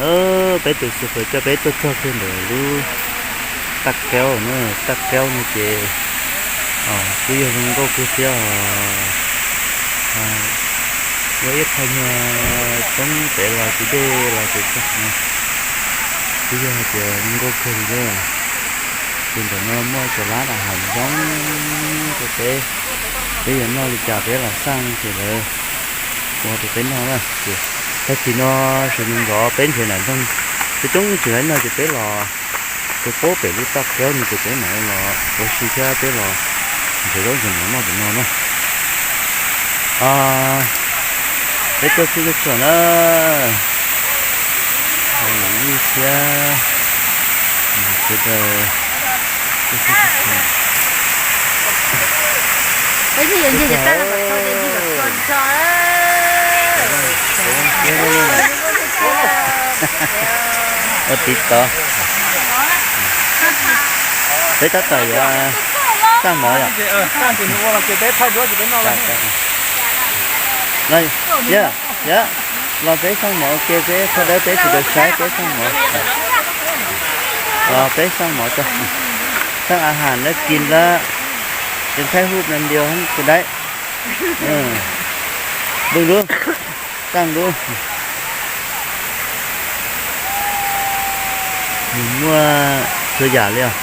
Peb tus xib fwb coj peb tuaj txog kiag ntawm lub Taj Kaub na, Taj Kaub no ces kuj yog zoo nkauj kawg thiab os. Ua ib qho nyuag roob pem los ces dej los ces txog no kuj yog hais tias zoo nkauj kawg li na. Ces ntawm no muaj cov lab dam hav zoo rau peb, peb yuav noj li cas peb los xaj ces lawv ua rau peb noj na. Ces tag kis no sawv ntxov ntxov peb nrhiav nram nroog coob coob tsis laib noj ces peb los rau pem lub Taj Kaub no ces peb mam los ua si thiab peb los nrhiav zaub nrhiav mov noj pem no na. Peb tuaj txhij tuaj txhua na, yij thiab sawv daws. Ua tib tod. Peb tab tom yuav xaj mov yom. Yog, yog, los peb xaj mov ua ke peb, thaum dawb peb sawv daws saib peb xaj mov. Los peb xaj mov tso. Xaj a has dab kis lawm, ces thaij hub na ntios tus daib. Npws lub, xaj lub. Nws muaj txhua yam li os.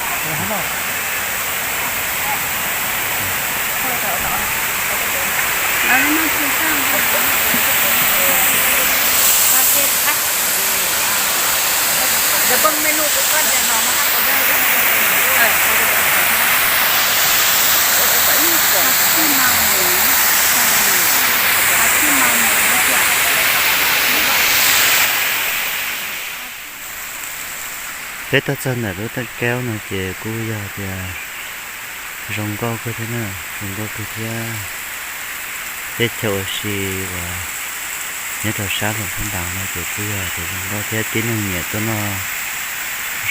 Peb tuaj txog ntawm lub Taj Kaub no ces kuj yog tias zoo nkauj kawg thiab na, zoo nkauj kawg thiab. Teb chaws ua si uas nyob rau sab Luam Phab Npas no ces kuj yog tias zoo nkauj thiab tib neeg nyiam tuaj noj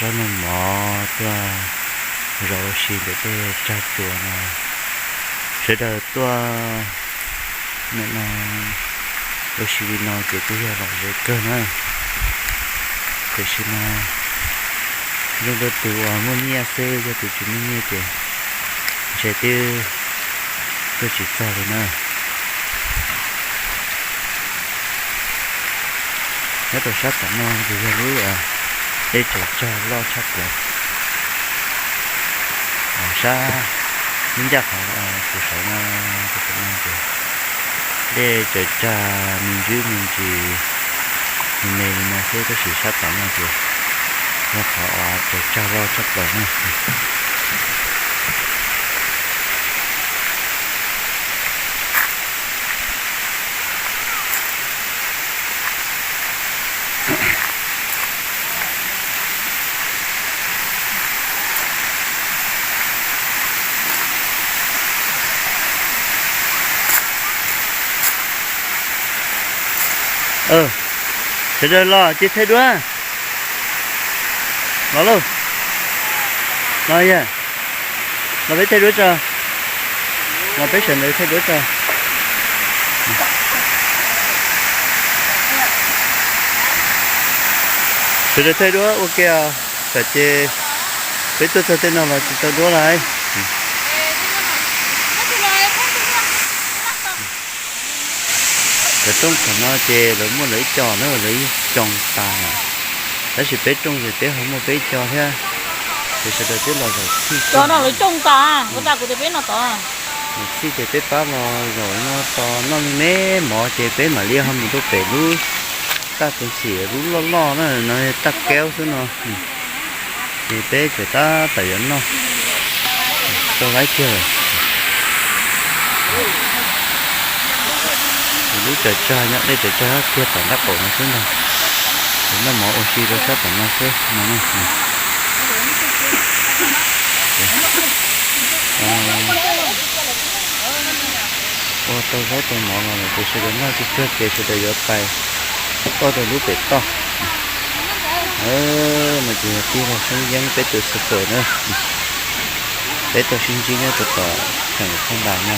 zaub noj mov tuaj zaum ua si ntawm tej tsag tsuas no. Sawv daws tuaj nim no ua si li no ces kuj yog lom zem kawg na. Tiam sis mas zoo rau tus uas muaj nyiaj xwb, yog tus tsis muaj nyiaj ces ntshe twb tuaj tsis txog li na. Nyob rau sab tom no ces yog lub dej tsaws tsag loj tshaj plaws. Sab lub ncaj qhov kuv saib no, rau tom no ces dej tsaws tsag me ntsis me ntsis, me me li no xwb, tab sis sab tom no ces yog qhov uas tsaws tsag loj tshaj plaws na. Sawv daws los cia thaij duab. Los lauj. Los yog, los peb thaij duab tso. Los peb sawv ntawd thaij duab tso. Sawv daws thaij duab ua ke os, tsam ces peb tuaj txog tej no los tsis tau duab lawm. Cov rooj tom no ces lawv muaj lawv ib co na, lawv yeej coo tas lawm. Tab sis peb rooj ces peb ho muaj peb ib co thiab. Ces sawv daws twb los zaum txhij tag, zaum txhij ces peb pab los zaum no tos noj me me mov ces peb mam li ho mus rau pem lub taj tu xim lub loj loj na, no taj kaub xwb no. Ces peb tseem tab tom yuav noj rau laib kiag lawm. Ces lub tsaws tsag nyob, dej tsaws tsag kiag tom nrab qaum no xwb ntag. Ces noj mov ua si rau sab tom no xwb no. Ua tau zaub tau mov los lawm ces sawv daws noj tsuag tsuag ces sawv daws yuav pais toj rau lub pem toj. No ces yog tij laug Xeeb Yeeb peb tus xib fwb na. Peb tau sib ntsib nyob rau tom xeem Phaj Npas no.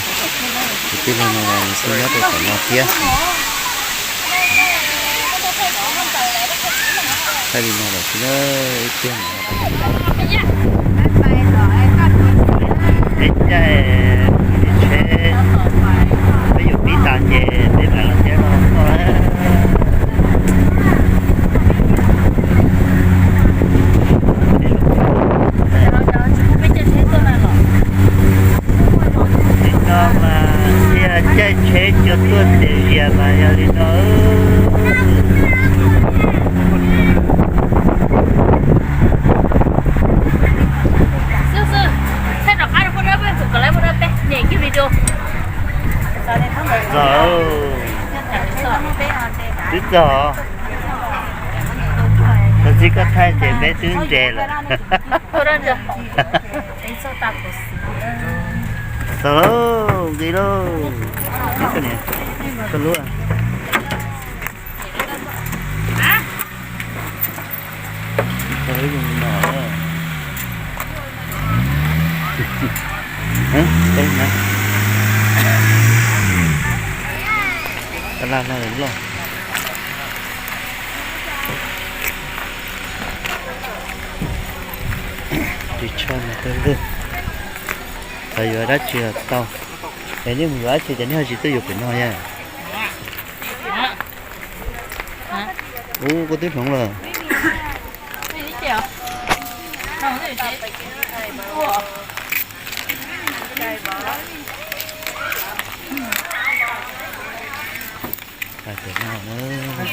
Ces tij laug no los nws kuj nyob rau tom no thiab. Thaij li no lawm xwb na, ib pliag no. Peb caij tsheb, peb yuav pib tas ces peb mam los thiab no. Li no mas thiaj caij tsheb cua tuaj tes zias mas yog li no. Txog, twb txog. Txog txij koj thaij ces peb twb nres lawm. Txog lauj, nqis lauj. Koj niam, koj lub. Tau ib no. Tau na. Tab laj no loj. Ris tsho no tau lwj. Xav yuav dab tsi los tau. Es nej mus yuav dab tsi ces nej ho tsis tuaj yuav pem no yom? Ub, koj twb hloov lawm. Hais tias no na.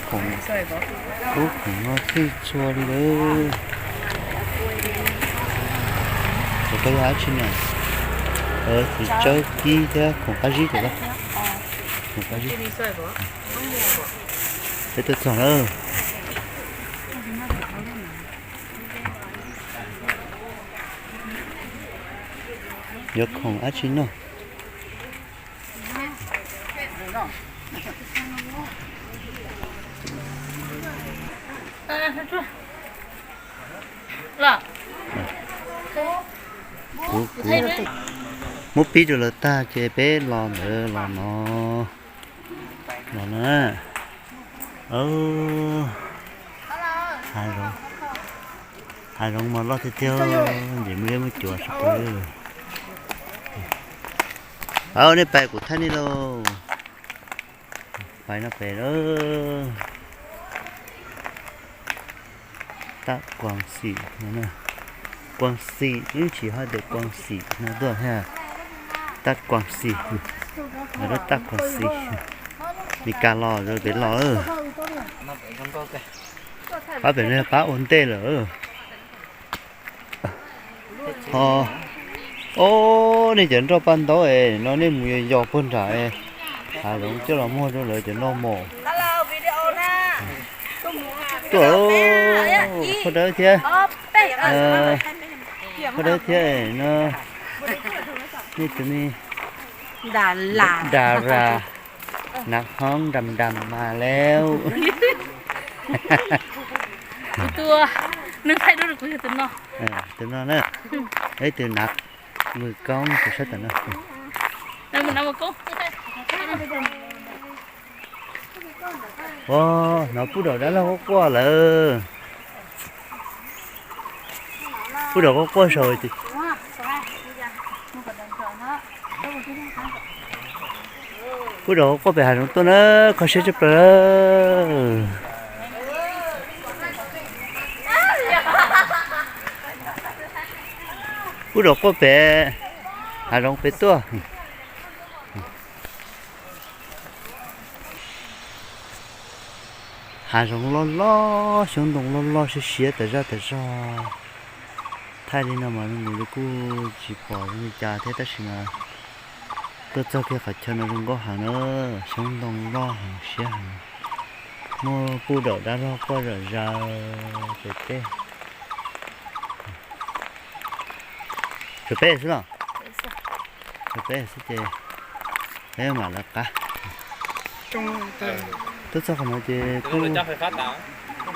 Khoom, ub, khoom no txhij txhua li lawm. Cov koj yog dab tsi na? Txiv tsawb kib thiab khoom qab zib cov koj. Khoom qab zib. Peb tuaj txog lawm. Yuav khoom dab tsi noj? Kuv, kuv muab pib rau lawv tag ces peb los ntawd los no. Los no. Hav zoov, hav zoov mas loj tiag tiag, ntxim muaj liab muaj cuav sab pus. Au, nej pais kuv thaij nej lauj. Pais no pem lauj. Tab Kuam Xim no na. Kuam Xim, ib tsis hais tias Kuam Xim no tuaj thiab. Tab Kuam Xim, lawv lub Tab Kuam Xim. Meskas los pem los. Pab pem no yog pab ua ntej lawm. Ho, o, nej cov nroj paj ntaub es no nej mus yos puag nram hav zoov coj los muag rau lawv cov nroj mos. Tuaj, qhov dawb thiab. Qhov dawb thiab no. Nej tus me dara, nag hoob dam dam mas lawm. Tus no na, ib tug nav vwm koob tus sab tom no. Ua, hnov puj daum dab laug quaj quaj lawm. Puj daum quaj quaj saum. Puj daum quaj pem hav zoov tuaj na, kho siab tshaj plaws. Puj daum quaj pem hav zoov pem tuaj. Hav zoov loj loj, xyoob ntoo loj loj siab siab tas zaj tas zog. Thaij li no mas zoo nkaus li kuj tsis pom zoo li cas thiab tab sis mas tuaj txog kiag qhov chaw no zoo nkauj heev na, xyoob ntoo loj heev siab heev. Muaj puj daum dab laug quaj zom zaws pem teb. Tshuav peb xwb los? Tshuav peb xwb ces peb mam lawv qab. Tuaj txog qhov no ces kuj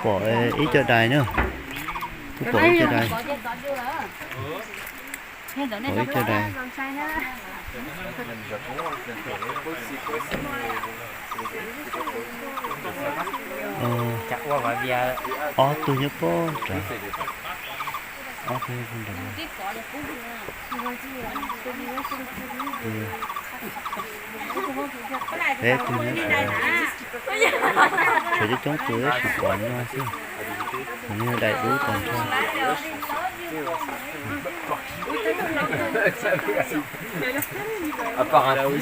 pom ib co dais na. Kuj pom ib co dais. Pom ib co dais. Ob tug nyob pob nrad, ob tug nyob pob nrad. Peb tug nyob sawv, sawv coob coob tus tab sis pom nyuaj xwb. Mas yog daim dub tag nrho. Lawv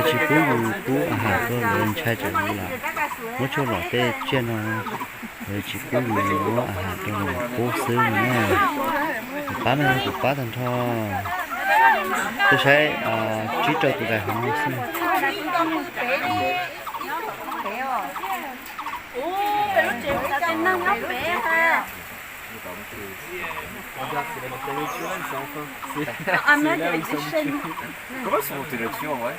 tsis pub yus pub a has rau lawv, ntshai tsam yus lam muab tshuaj lom tej tsiaj no, lawv tsis pub yus muab a has rau lawv, pub xwb no na. Kuv pab no kuv pab tag nrho, twb saib tsib rau tus daim hauv no xwb. Regarde, c'est la montagne naturelle, ça, enfin. C'est, c'est là où ils sont habitués. Comment ils sont montés là-dessus, en vrai ?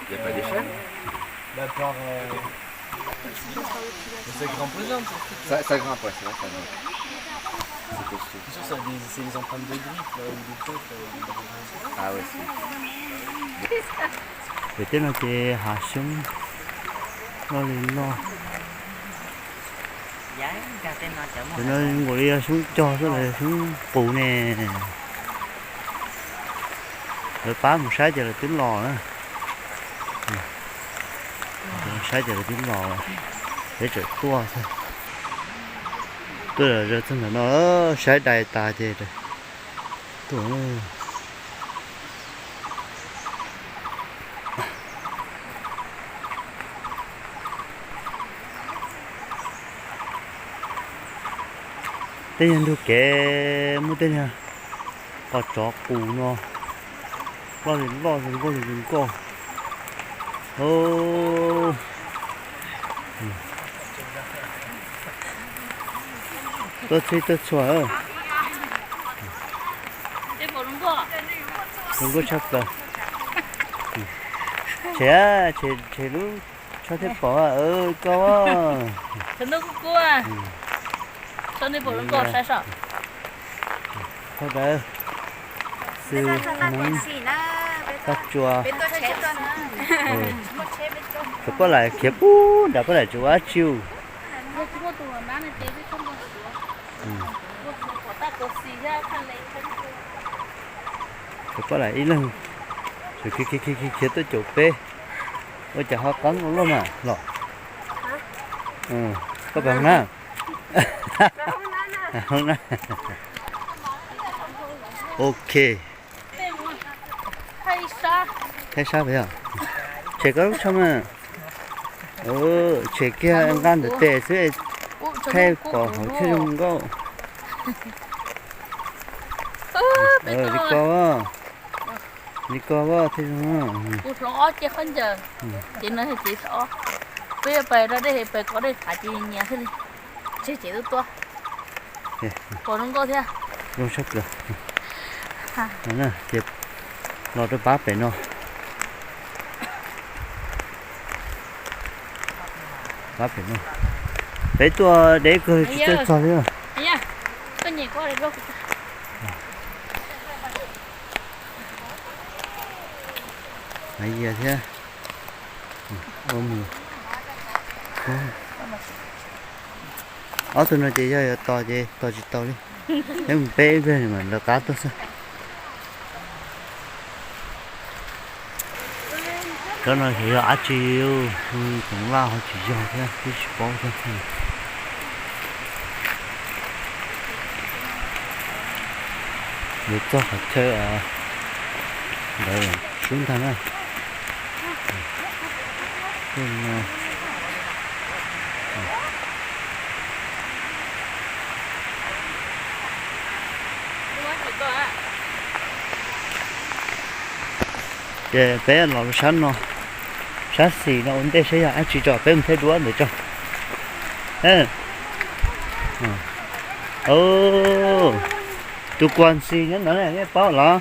Il y a pas d'échelle ? Bah, par, euh, mais ça grimpe aux arbres, ce truc. Ça, ça grimpe, ouais, c'est vrai que ça grimpe. C'est costaud. C'est sûr, ça a des, c'est des empreintes de griffes, là, ou de pattes, euh, des trucs comme ça. Ah ouais, c'est... Pem tej no ces hav xyoob loj li loj. Cov no nkaus li yog xyoob cog xwb los yog xyoob qus ne. Lawv pab mus saib ces lawv twb los na. Saib ces lawv twb los, peb tseem tuaj xwb. Tuaj zawg txog ntawm no, saib dais tas ces tuaj. Tej nyuag ntug kev muaj tej nyuag qos tsov qus no, loj li loj, zoo nkauj li zoo nkauj. Tuaj txhij tuaj txhua. Zoo nkauj tshaj plaws. Tshem, tshem lub tsho thiaj pom. Koj, thov rawv xwb, Paj Tsua. Tsuas Paj Laim khiav pub nram Paj Laim tsis ua dab tsi. Tsuas Paj Laim ib leeg khiav khiav khiav tuaj caum peb. Ua cas ho qeeb ua luaj mas los? Koj pab na. Ok. Thaij sab pem yog. Tshem koj lub tsho mas. Tshem kiag nqa ntawm tes xwb, thaij pom hauv thiaj zoo nkauj. Li ko, li ko thiaj zoo. Kuv hloov ob ce khaub ncaws, ces no ces ob. Peb yuav pais da dej, pais kov dej hav ces nyias thiaj li tseg ces tuaj tuaj. Pom zoo nkauj thiab. Zoo sab plaws. Ces los rau pab pem no. Pab pem no. Peb tuaj deb kawg tsis txawj txog li. Hais yias thiab. Ua mus. Ob tug no ces yog yuav tos ces tos tsis tau li. Peb mus peb ib pliag mas lawv qab tuaj xwb. Cov no xyov yog dab tsi, koom laj ho tsis yog thiab twb tsis paub thiab. Yuav txog qhov chaw ntawd sub ntag na. Ces peb los sab no, sab xis no ua ntej saib yog dab tsi tso peb mus thaij duab ntawd tso. Tus kuag ntxi nyob ntawd nej paub los?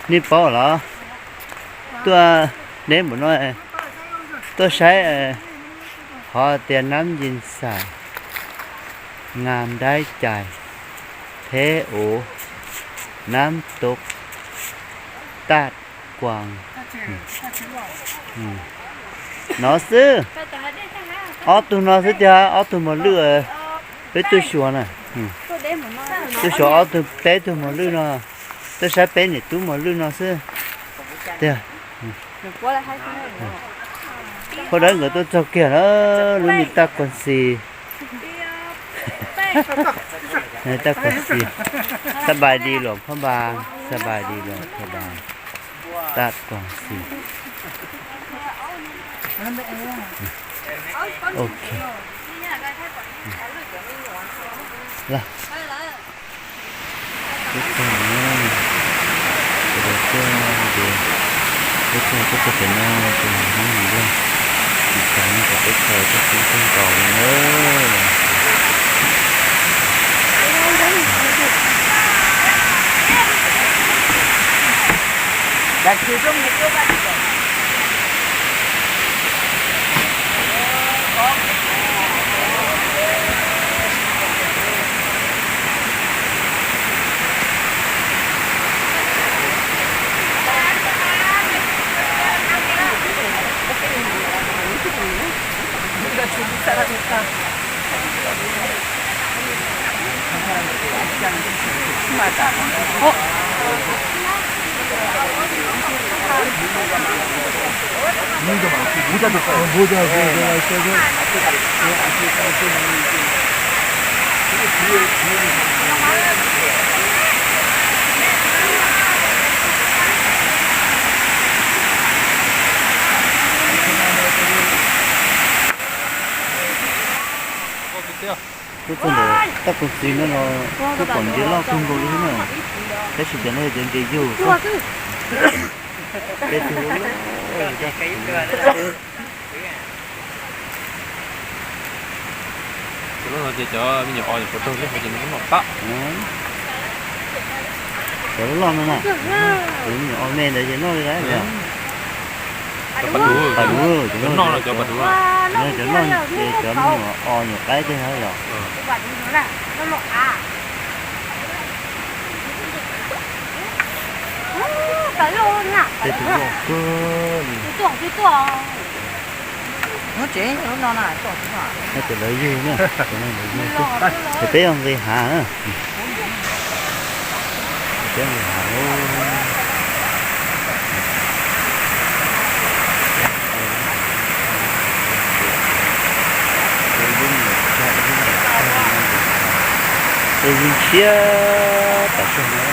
Nej paub los? Tuaj deb npaum no, tuaj saib, qhov tias nab ncin xais, nga nraib cais, theb uv, nab tus, Taj Kuas. No xwb, ob tug no xwb tiag, ob tug mos lwj. Peb tuaj xyuas na, tuaj xyuas ob tug, peb tug mos lwj no, tuaj saib peb niam tub mos lwj no xwb tiag. Phauj Dawb nkawd tuaj txog kiag na, lub me Taj Kuas Xis. Taj Kuas Xis, xab npais dis los phauj npab, xab npais dis los phauj npab. Taj Kuas Xis. Ok. Peb txog, peb txog pem no ces hnub nws loj, tsis tas nyob tom teb chaws toj tub tog nkaus li na. Tuaj txog ntawm Taj Kuas Xis no los kuj pom ntses loj kawg nkaus li thiab na, tab sis cov no yog cov ntses yug xwb. Tej tug loj loj, cov no ces cov me nyuam os puas raug lub hauv ces nws muab noj tag. Cov loj loj no na, cov me nyuam os me ntawd ces noj li lawm. Pas duv, cov no cov pas duv, cov no ces cov me nyuam os nyuam qaib tej no yom. Tej tug loj kawg li. Nyob tsev lub no na, no ces lawv yug na, ces peb yog nqis hav na. Peb nqis hav lawm. Peb yeej tshiab tas zog na.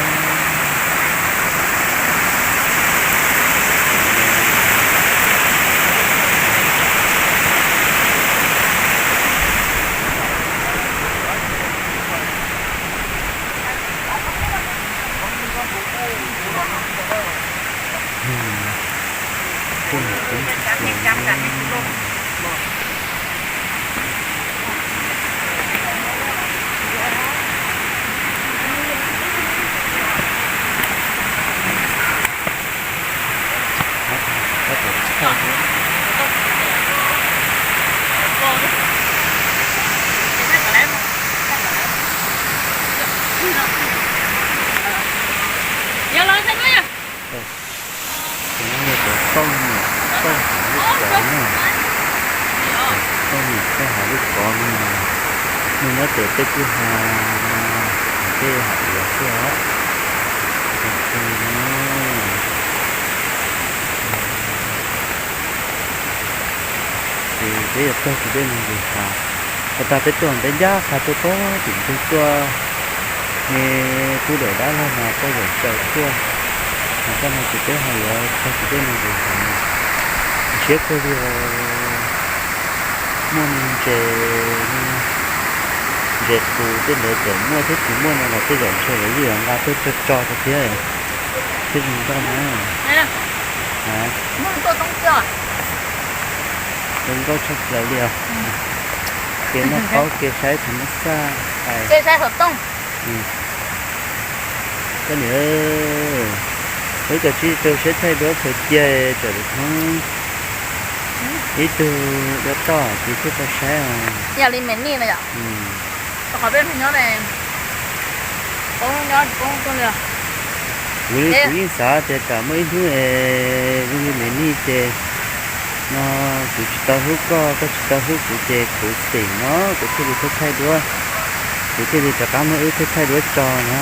Ces no yog cov tauj nyuam tauj hav lub kov na, cov tauj nyuam tauj hav lub kov no, nws nyob pem tej kwj ha, tej hav uas xwb os. Ces peb yuav taug tus dej no mus hav, ua tag peb tuaj ntawm ncaj qha tuaj pem tim ntug tuaj, es tub dawm dab laug mas tuaj zaum tsaws tuaj, mas tag no ces peb ho yuav taug tus dej no mus hav. Siab kawg li os, muaj ntses, ntses qus tej ntawd txawm muaj thiab tsis muaj no los tej zaum ntshe lawv yeej yuav nqa tuaj tso tso rau thiab, thiab zoo nkauj na. Zoo nkauj tshaj plaws li os. Kev noj qaub kev saib thaum muab xaj hais. Koj niam, wb kav tsij rau siab thaij duab khaws cia tsam lwm hnub ib tug duab toj ces thiaj tau saib os. Yam li me nij no yom. Qhov peb nyob ne, poob nyob tsis poob tuaj li os. Kuv li kuv yeej xav tias tsam muaj ib hnub es zoo li me nij ces no kuv tsis tau hlub koj, koj tsis tau hlub kuv ces khuv xim no kuv thiaj li thaij thaij duab, kuv thiaj li rov qab muab wb thaij thaij duab tso na.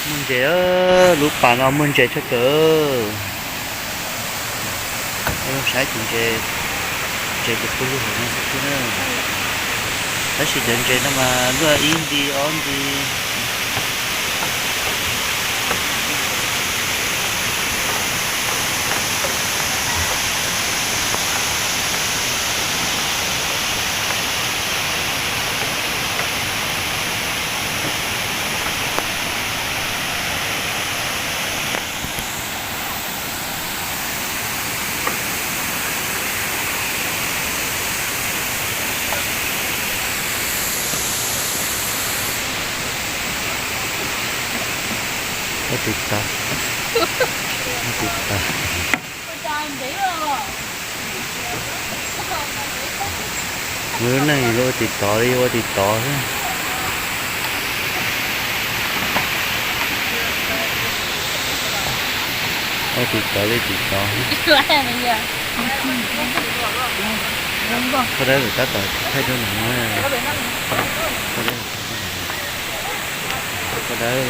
Muaj ntses, lub pas no muaj ntses tshaj plaws. Saib tus ntses, ntses tus pw lug hauv no xwb na. Tab sis cov ntses no mas luaj ib nti ob nti. Ua tis taw, ua tis taw. Lub neej yuav ua tis tov li ua tis tov xwb. Ua tis tov li tis tov xwb. Koj dab tab tom thaij rau nws no. Koj dab, koj dab, koj dab.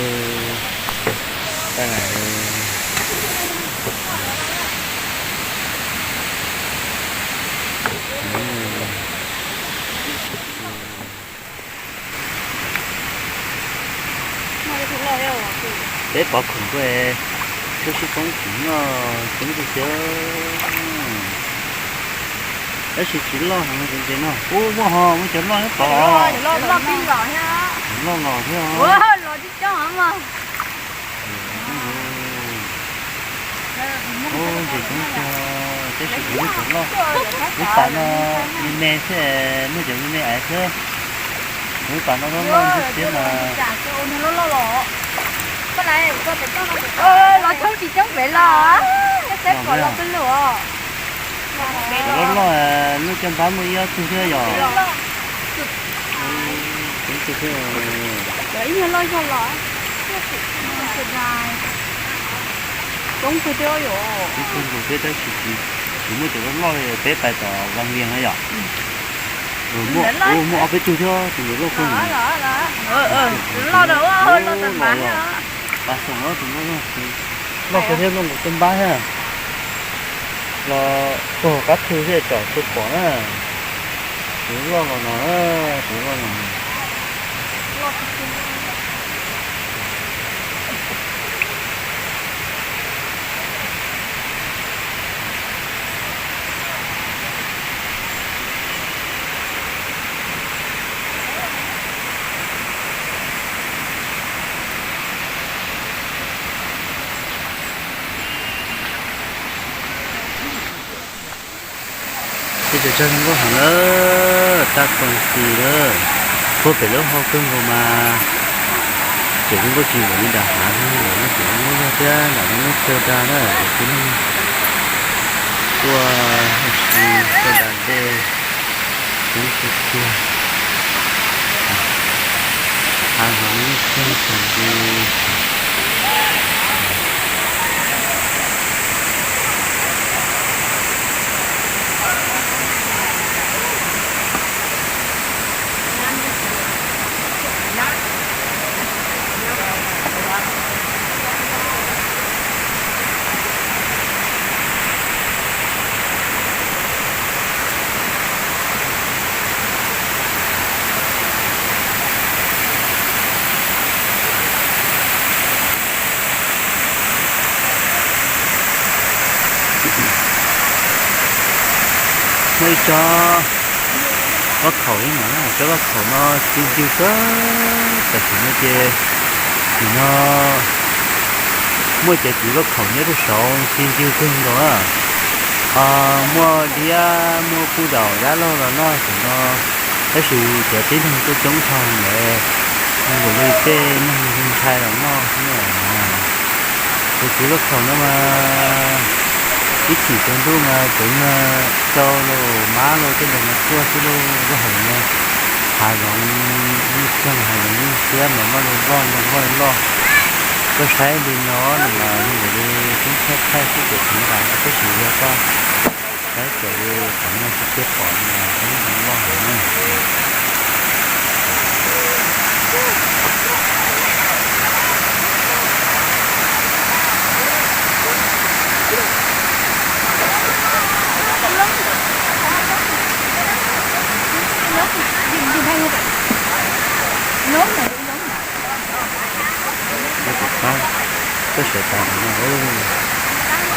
Peb pov khoom kuj txhob sib poob tsis noj coob tiag tiag. Tab sis tsis loj heev li ntses no. Ub, muaj ho, muaj cov loj nyob tod. Cov loj los thiab. Ub, ntses coob tiag, tab sis kuv muaj cov loj. Lub pas no me me xwb, muaj cov me me aiv xwb. Lub pas no loj loj thiab mas. Los thoob tsis coob pem los, saib pom los peb lub. Loj loj, lub caj npab muaj ib ob tug thiab yom. Coob tiag thiab. Cov ib nyuag loj zog los. Coob tiag thiab yom. Coob kawg nkaus thiab tab sis kuv muaj cov loj loj, peb pais tom Vaj Vias na yom. Muaj ob peb tug thiab, tus ntawd loj kawg. Loj, loj, pas xeem los tus loj loj. Loj kawg thiab, loj nkaus caj npab thiab. Los txog qab thw thiaj tsom txhua pom na. Tus loj los no, tus loj los no. Teb chaws tsag zoo nkauj heev na, tag kis lawm, puag pem lub hau kawg nkaus mas tseem zoo nkauj tsis npaum li nram hav no, nram no tseem zoo nkauj zog thiab, nram no lub tsawg dag na, es kuv tuaj ua si. Tiag tiag. Hav zoov ib txog tag nti. Muaj ib tsob vab khaum ib no, tsob vab khaum no ci ncw kawg, tam sim no ces nim no muaj cov txiv vab khaum nyob rau saud ci ncw kawg nkaus na. Muaj diab muaj kuj daus dab laug los noj tam no, tab sis cov tib neeg tuaj coob dhau lawm, zoo nkaus li tej neeg ntshai los noj xwb na. Cov txiv vab khaum no mas ib chim tsaus ntuj mas cov nyuag tsau los mab los tej ntawd mas tuaj xwb lauj. Lub hav zoov no, hav zoov nyuj txeeg hav zoov nyuj siab mas noj li loj noj loj loj. Koj saib li no no mas zoo nkaus li kub thaij thaij xwb ces tsis nqa, tab sis yog koj saib raws li qhov no tsis tiaj pom no mas kub zoo loj heev na. Koj sawv tas no,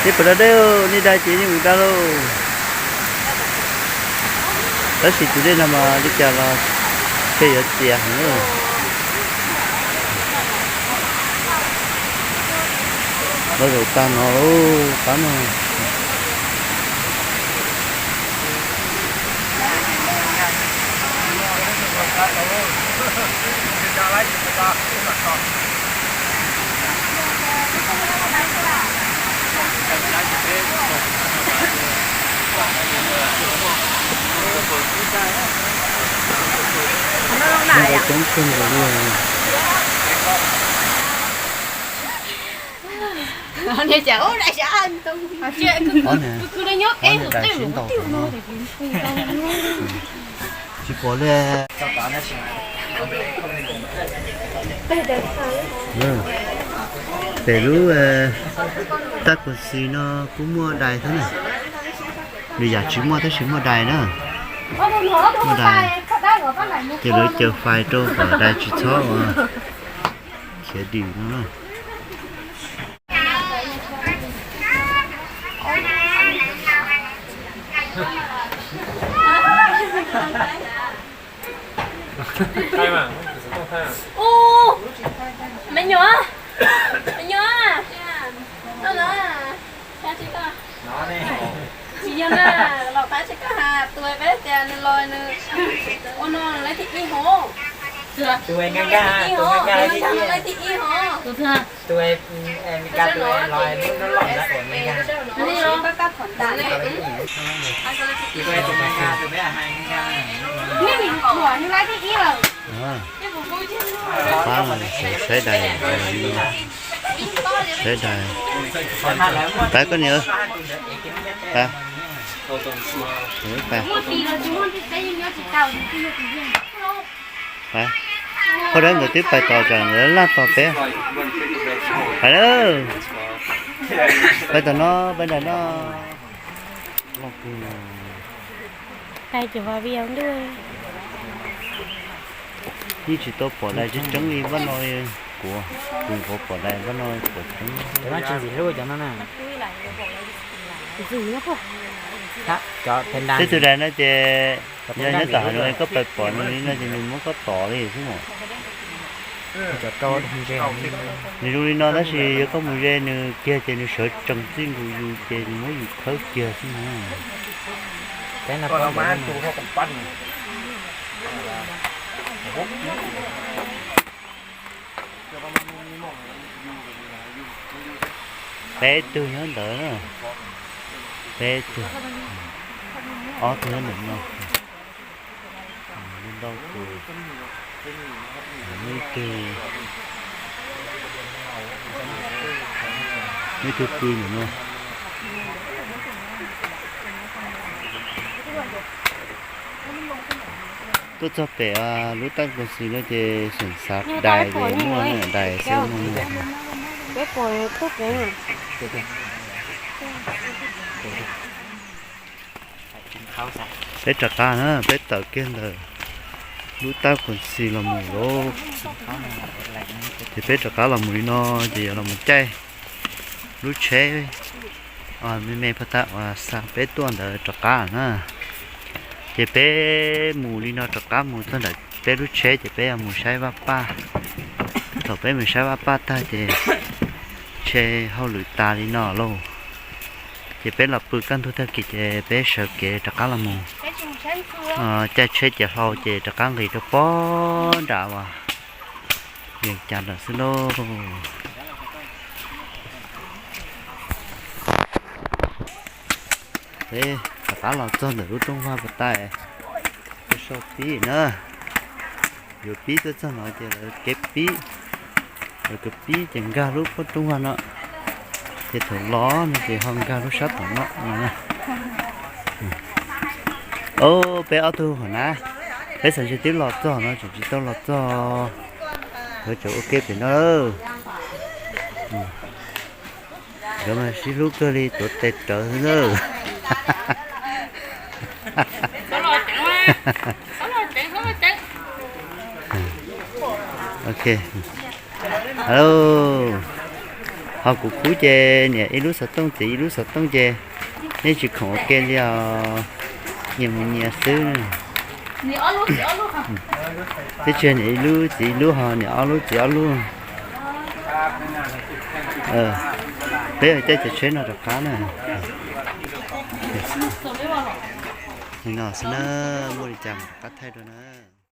nej puas da dej, nej da ces nej mus da lauj. Tab sis tus dej no mas li cas los phem yuav txias heev. Los zaum tag no lauj, qab no. Coob kawg nkaus li. Ob niag daim sib ntaus no. Tsis pom li. Pem lub taj kuv xis no kuj muaj dais thiab na. Nws yam tsis muaj tab sis muaj dais na. Muaj dais. Ces lawv caws fais rau kom dais tsis txhob ua khiav dim no na. Me nyuam, me nyuam, no na, tsis yog na, los pab tsis koj has tuag peb tias nws los nws ua no nws leej thib ib hov. Nws leej thib ib hov. Pab saib dais, saib dais. Pab koj niam, pab, pab. Pab, qhov dab nkawd twb pais tos tsam nkawd laj tos peb. Pab, pais tom no, pais nram no. Loj kawg. Yeej tsis tau pom dais tseeb tseeb li npab no li. Kuv, kuv nyuam qhuav pom dais npab no pom tseeb. Cov no tsis ntxim hlub cov no na. Tej tug dais no ces yog nyob tom hav zoov koj pais pom nws li no ces nws muab koj tom li xwb mas. Nws zoo li no tab sis yog koj mus ze nws kiag ces nws sawv tsees txij nkaus yus ces nws muab yus khawb kiag xwb na. Peb tug nyob ntawd na. Peb tug. Ob tug nyob ntawm no. Ntau tus, muaj ib tug, muaj ib tug pw ntawm no. Tuaj txog pem lub tab koos xis no ces xeem xav dais ces muaj dais xwb no. Peb rov qab na, peb tawm kiag ntawm lub tab koos xis los mus lauj. Ces peb rov qab los mus li no, ces yuav los mus caij lub tsheb me me pag tag uas xa peb tuaj ntawd rov qab na. Ces peb mus li no rov qab mus txog ntawm peb lub tsheb ces peb yuav mus saib Vaj Paj. Thaum peb mus saib Vaj Paj tag ces ntshe hauj lwm tas li no lauj. Ces peb los pw kaj ntug tag kis ces peb sawv kev rov qab los mus caij tsheb ciav hlau ces rov qab nqis rau pob nram uas Vias Cas nram xwb lauj. Peb rov qab los txog ntawm lub rooj vag pas tais, sau pib na. Yuav pib tuaj txog no ces lawv kev pib, lawv kev pib ces nkag lub pob rooj vag no, ces thaum los no ces ho nkag lub sab tom no no na. Ob, peb ob tug hauv na, peb xav ntshe twb los txog no tseem tsis tau los txog, lawv tseem ua ke pem no. Nkawd mas sib hlub kawg li, tuav tes rawv xwb na. Ok. Alo, ho kuv khub ces niam ib lub xov tooj txiv ib lub xov tooj ces nej tsis khoom ua ke li os, nyias mus nyias xwb. Twb tsis niam ib lub txiv ib lub ho niam ob lub txiv ob lub. Peb caij cov tsheb no rov qab na. Li no xwb na, muaj li cas mam rov qab thaij dua na.